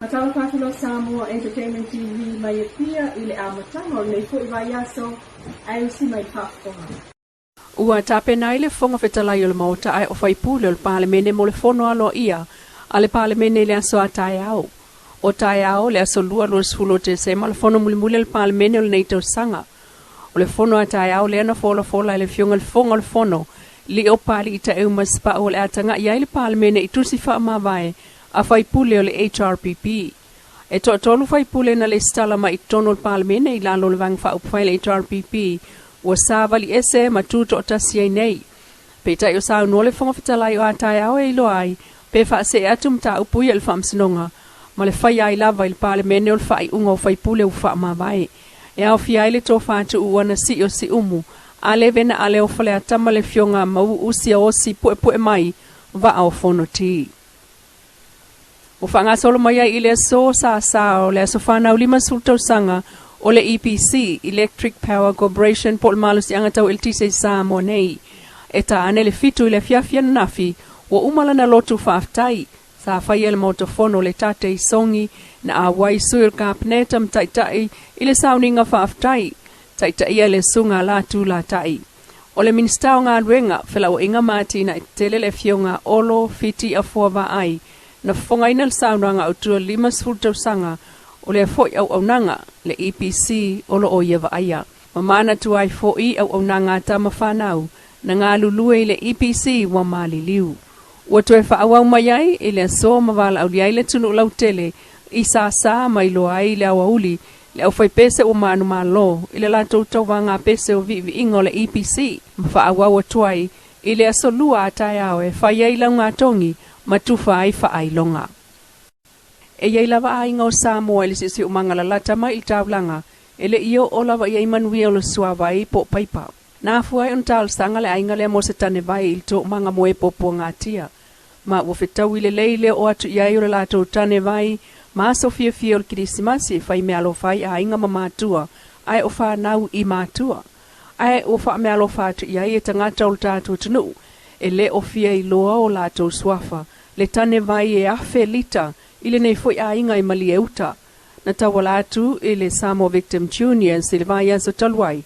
Faatalofa atu loa Samoa Entertainment TV mai Apia i le amataga o lenei foi vaiaso ae usi mai le faafofoga. Ua tapena ai le Fofoga Fetalai o le Maota ae o faipule o le Palemene mo le fono aloaia a le Palemene i le aso a taeao. O taeao, le aso Lua 20 o Tesema, le fono mulimuli a le Palemene o lenei tausaga. O le fono a taeao lea na folafola e le Afioga i le Fofoga o le Fono, Lio Papalii Taeu Masepau o le a taga'i ai le Palemene i tusi faamavae a faipule o le HRPP. E toatolu faipule na lesitala mai i totonu o le Palemene i lalo o le Vaega Faaupufai a le HRPP ua savali ese ma tu toatasi ai nei. Peitai o saunoa le Fofoga Fetalai o a taeao e iloa ai pe faasee atu mataupu ia i le Faamasinoga ma le faia ai lava i le Palemene o le faaiuga o faipule ua faamavae. E aofia ai le tofa tuuu ana sii o Siumu, Ale Vena Ale o Faleata ma le Afioga Mauuu Siaosi Puepuemai Vaa o Fonoti. Ua faagasolo mai ai i le aso sasa o le aso fanau 50 tausaga o le EPC, Electric Power Corporation, po o le malosiaga tau eletise i Samoa nei. E ta ane le 7 i le afiafi ananafi, ua uma lana lotu faafetai. Sa faia e le Maota Fono le tate i Sogi na auai sui o le Kapeneta ma taitai i le sauniga faafetai, taitaia le susuga a Latu Latai. O le Minisita o Galuega, Felauaiga ma Atinae Tetele le Afioga Olo Fiti Afoa Vaai, na fofogaina le saunoaga autu o le 50 tausaga o lea foi auaunaga, le EPC, o lo o ia vaaia. Ma manatu ai foi auaunaga a tama fanau na galulue i le EPC ua maliliu. Ua toe faaauau mai ai i le aso ma valaaulia ai le atunuu lautele i sasa ma iloa ai i le aoauli le aufaipese ua manumalo i le latou tauvaga pese o viiviiga o le EPC ma faaauau atu ai i le aso Lua a taeao e fai ai laugatogi ma tufa ai faailoga. E i ai lava aiga o Samoa i le siosiomaga lalata mai i le taulaga e le i oo lava i ai manuia o le suavai po o paipa. Na afua ai ona talosaga le aiga lea mo se tanevai i le toomaga moe puapuagatia ma ua fetaui lelei le oo atu i ai o le latou tanevai ma aso fiafia o le Kerisimasi e fai meaalofa ai aiga ma matua ae o fanau i matua. Ae ua faameaalofa atu i ai e tagata o le tatou atunuu e le o fia iloa o latou suafa le tanevai e 1000 lita i lenei foi aiga i Malieuta na tauala atu i le Samoa Victim Juniors i le vaiaso talu ai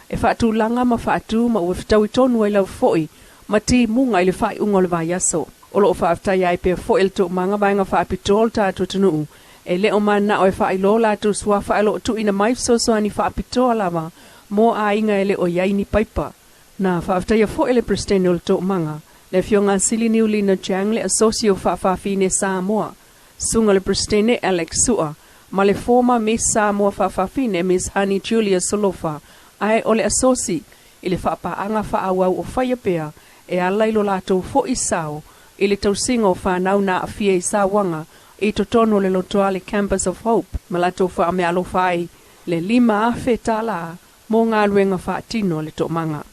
e faatulaga ma faatu ma ua fetaui tonu ai lava foi ma timuga i le faaiuga o le vaiaso. O lo o faafetaia ai pea foi e le toomaga vaega faapitoa o le tatou atunuu e le o mananao e faailoa o latou suafa ae o lo o tuuina mai fesoasoani faapitoa lava mo aiga e le o i ai ni paipa. Na faafetaia foi e le Peresetene o le Toomaga, le Afioga a Sili Niulina Chang le Asosi o Faafafine Samoa, Susuga le Peresetene Alex Sua, ma le Former Miss Samoa Faafafine Miss Honey Julia Solofa, ae o le Asosi i le faapaaga faaauau o faia pea e ala i lo latou foi sao i le tausiga o fanau na aafia i sauaga i totonu o le lotoa le Campus of Hope ma latou faameaalofa ai le $5,000 mo galuega faatino a le toomaga.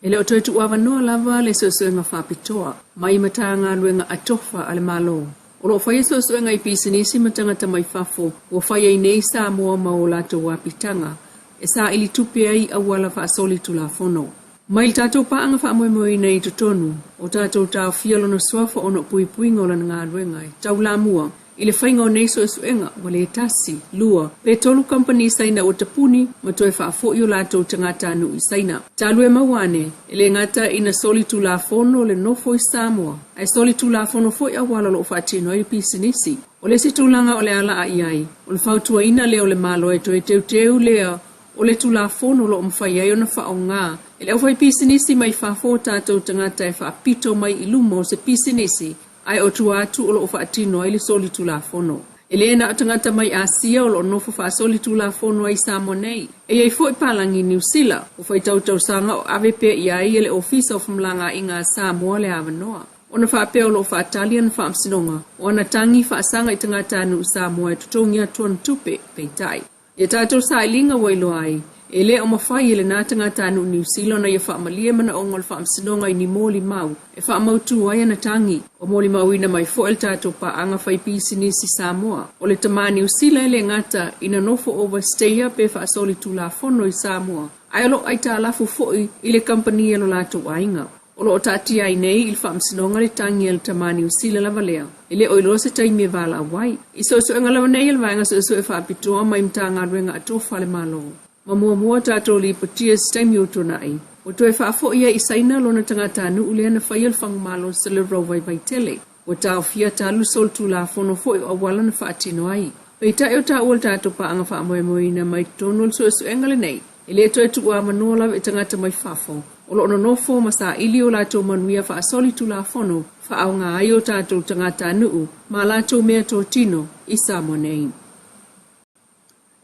E le o toe tuuavanoa lava le suesuega faapitoa mai Matagaluega atofa a le Malo. O lo o faia suesuega i pisinisi ma tagata mai fafo ua fai ai nei Samoa ma o latou apitaga e saili tupe ai i auala faasolitulafono. Mai le tatou paaga faamoemoeina i totonu o tatou taofia lona suafa ona o puipuiga o lana galuega e taulamua I le faiga o nei suesuega, ua le tasi, lua, pe tolu kamupani Saina ua tapuni ma toe faafoi o latou tagatanuu i Saina. Talu e maua ane, e le gata ina solitulafono le nofo i Samoa, ae solitulafono foi auala o lo o faatino ai le pisinisi. O le isi tulaga o le a laa i ai, o le fautuaina lea o le Malo e toe teuteu lea o le Tulafono o lo o mafai ai ona faaaoga e le aufaipisinisi mai fafo o tatou tagata e faapito mai i luma o se pisinisi ae o tua atu o lo o faatino ai le solitulafono. E le na o tagata mai Asia o lo o nofo faasolitulafono ai i Samoa nei. E i ai foi palagi Niu Sila ua faitau tausaga o ave pea i ai e le Ofisa o Femalagaaiga a Samoa le avanoa. Ona faapea o lo o faatali ana faamasinoga o ana tagi faasaga i tagatanuu Samoa e totogi atu ana tupe, peitai. Ia tatou sailiga ua iloa ai, e le o mafai e lena tagatanuu Niu Sila ona ia faamalie manaoga o le faamasinoga i ni molimau e faamautu ai ana tagi. Ua molimauina mai foi e le tatou paaga fai pisinisi Samoa, o le tama Niu Sila e le gata ina nofo overstayer pe faasolitulafono i Samoa, ae o lo o aitalafu foi i le kamupani a lo latou aiga. O lo o taatia ai nei i le Faamasinoga le tagi a le tama Niu Sila lava lea, e le o iloa se taimi e valaau ai. I suesuega lava nei a le Vaega Suesue Faapitoa mai Matagaluega a Tofa a le Malo, ma muamua tatou lipotia i se taimi ua tuanai, ua toe faafoi ai i Saina lona tagatanuu lea na faia le fagumalosi o le rou vaivai tele. Ua taofia talu le solitulafono foi o auala na faatino ai. Peitai o taua le tatou paaga faamoemoeina mai totonu o le suesuega lenei, e le toe tuuavanoa lava i tagata mai fafo o lo o nonofo ma saili o latou manuia faasolitulafono faaaoga ai o tatou tagatanuu ma a latou meatotino i Samoa nei.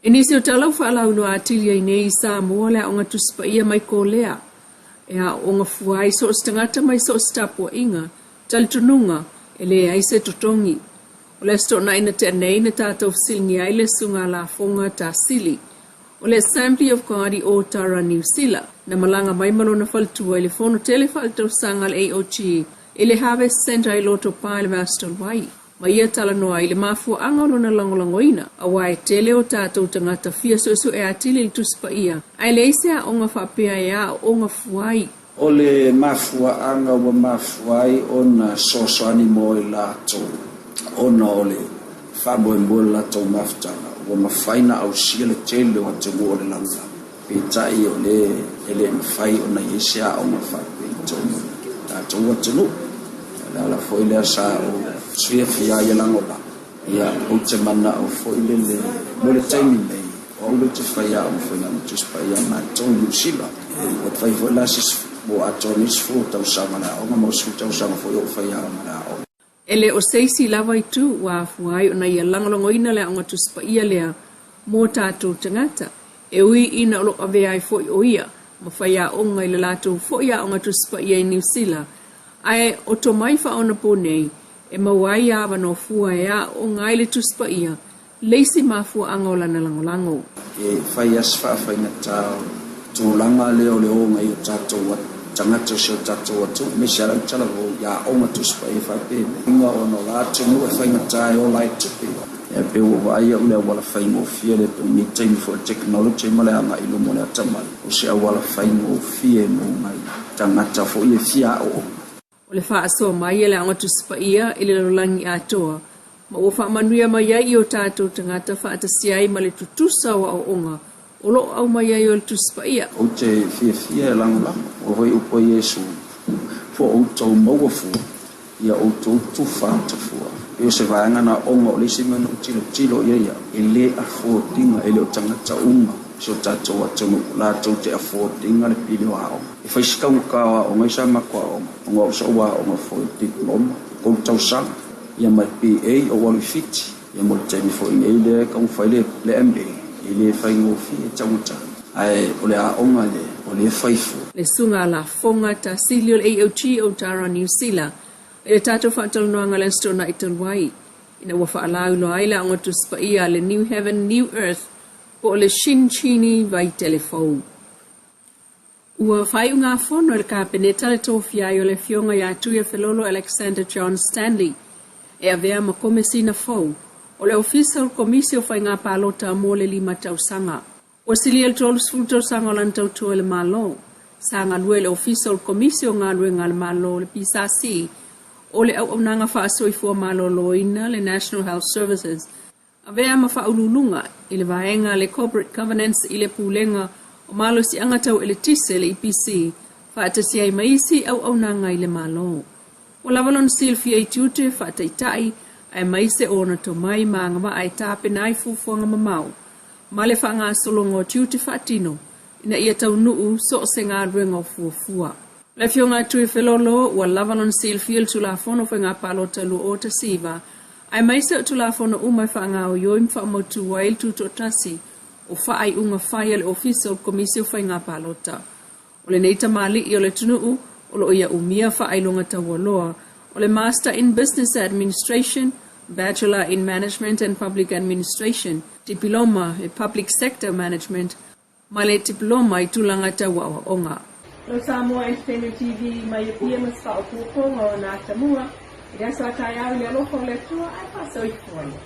I nisi o tala ua faalauiloa atili ai nei i Samoa le Aoga Tusi Paia mai Kolea, e aooga fua ai so o se tagata mai so o se tapuaiga, talitonuga, e leai se totogi. O le Aso Toonai na tea nei na tatou fesiligia ai le Susuga Lafoga Tasili o le Assembly of God i Otara, Niu Sila, na malaga mai ma lona faletua i le fono tele faaletausaga a le AOG i le Harvest Centre i Lotopa i le vaiaso talu ai. Ma ia talanoa i le mafuaaga o lona lagolagoina, aua e tele o tatou tagata fia suesue atili i le Tusi Paia, ae leai se aoga faapea e aooga fua ai. O le mafuaaga ua mafua ai ona fesoasoani mo i latou ona o le faamoemoe o le latou mafutaga, ua mafai ona ausia le tele o atunuu o le lalolagi, peitai o le e le mafai ona i ai se aoga faapea i totonu o le tatou atunuu. O le ala foi lea sa ou fiafia ai e lagolago, ia ou te manao foi lele mo le taimi nei, o au lea ou te fai aoga foi na Tusi Paia a matou i Niu Sila. Ua fai foi la se ua atoa nei 10 tausaga o le aoga ma ua 10 tausaga foi o ou fai aoga i le aoga. E le o se isi lava itu ua afua ai ona ia lagolagoina le Aoga Tusi Paia lea mo tatou tagata, e ui ina o lo o avea ai foi o ia ma faiaoga i le latou foi Aoga Tusi Paia i Niu Sila, ae o tomai faaonaponei e maua ai avanoa fua e aooga ai le Tusi Paia le isi mafuaaga o lana lagolago. E fai lava si faafaigata o le tulaga lea o le o nai o tatou tagata o si o tatou atunuu, aemaise lava lau tala fou i aoga Tusi Paia faapenei, ona o la atunuu e faigata e ola ai tupe. Ia pei ua vaai au i le auala faigofie lea pei o lenei taimi foi o le technology ma le agai i luma o le atamai, o se auala faigofie mo nai tagata foi e fia aooga. O le faasoa mai a le Aoga Tusi Paia i le lalolagi atoa, ma ua faamanuia mai ai i o tatou tagata faatasi ai ma le tutusa o aoaoga o lo o aumai ai o le Tusi Paia. Ou te fiafia e lagolago, ua foi upu a Iesu, Ua outou maua fua, ia outou tufa atu fua. E o se vaega na ona o le isi mea na ou tilotilo i ai au, e le afford ina, e le o tagata uma o si o tatou atunuu latou te afford ina le pili o aoga. E fai si taugata o aoga i sa matou aoga, ona o sou aoga foi diploma, 3 tausaga, ia ma le BA ou alu i Fiti, ia mo le taimi foi nei lea e taumafai le MA, e le faigofie, e taugata. Ae o le aoga lea, o lea e fai fua. Le Susuga Lafoga Tasili o le AOG o Tara Niu Sila i le tatou faatalanoaga i le Aso Toonai talu ai, ina ua faalauiloa ai le Aoga Tusi Paia a le New Heaven New Earth po o le Shinchini Vaitele Fou. Ua faaiugafono e le Kapeneta le tofia ai o le Afioga ia Tuiafelolo Alexander John Stanley e avea ma Komesina fou o le Ofisa o le Komisi o Faiga Palota mo le 5 tausaga. Ua silia le 30 tausaga o lana tautua i le Malo. Sa galue i le Ofisa o le Komisi o Galuega a le Malo, le PSC, o le Auaunaga Faasoifua Maloloina, le National Health Services, Avea ma faauluuluga i le vaega le Corporate Governance i le Pulega o Malosiaga Tau Eletise, le EPC, faatasi ai ma isi auaunaga i le Malo. Ua lava lona silafia i tiute faataitai aemaise o ona tomai ma agavaa e tapena ai fuafuaga mamao ma le faagasologa o tiute faatino ina ia taunuu so o se galuega o fuafua. Le Afioga a Tuifelolo, ua lava lona silafia i le Tulafono o Faiga Palota 2019, aemaise o Tulafono uma e faagaoioi ma faamautu ai le tutoatasi o faaiuga fai a le Ofisa o le Komisi o Faiga Palota. O lenei tamalii o le atunuu o lo o ia umia faailoga taualoa o le Master in Business Administration, Bachelor in Management and Public Administration, Dipiloma i Public Sector Management, ma le Dipiloma i Tulaga Tau Aoaoga. Lo Samoa Entertainment TV mai Apia ma se faaopoopoga o na atamua i le aso a taeao i le alofa o le Atua ae faasoifua ia.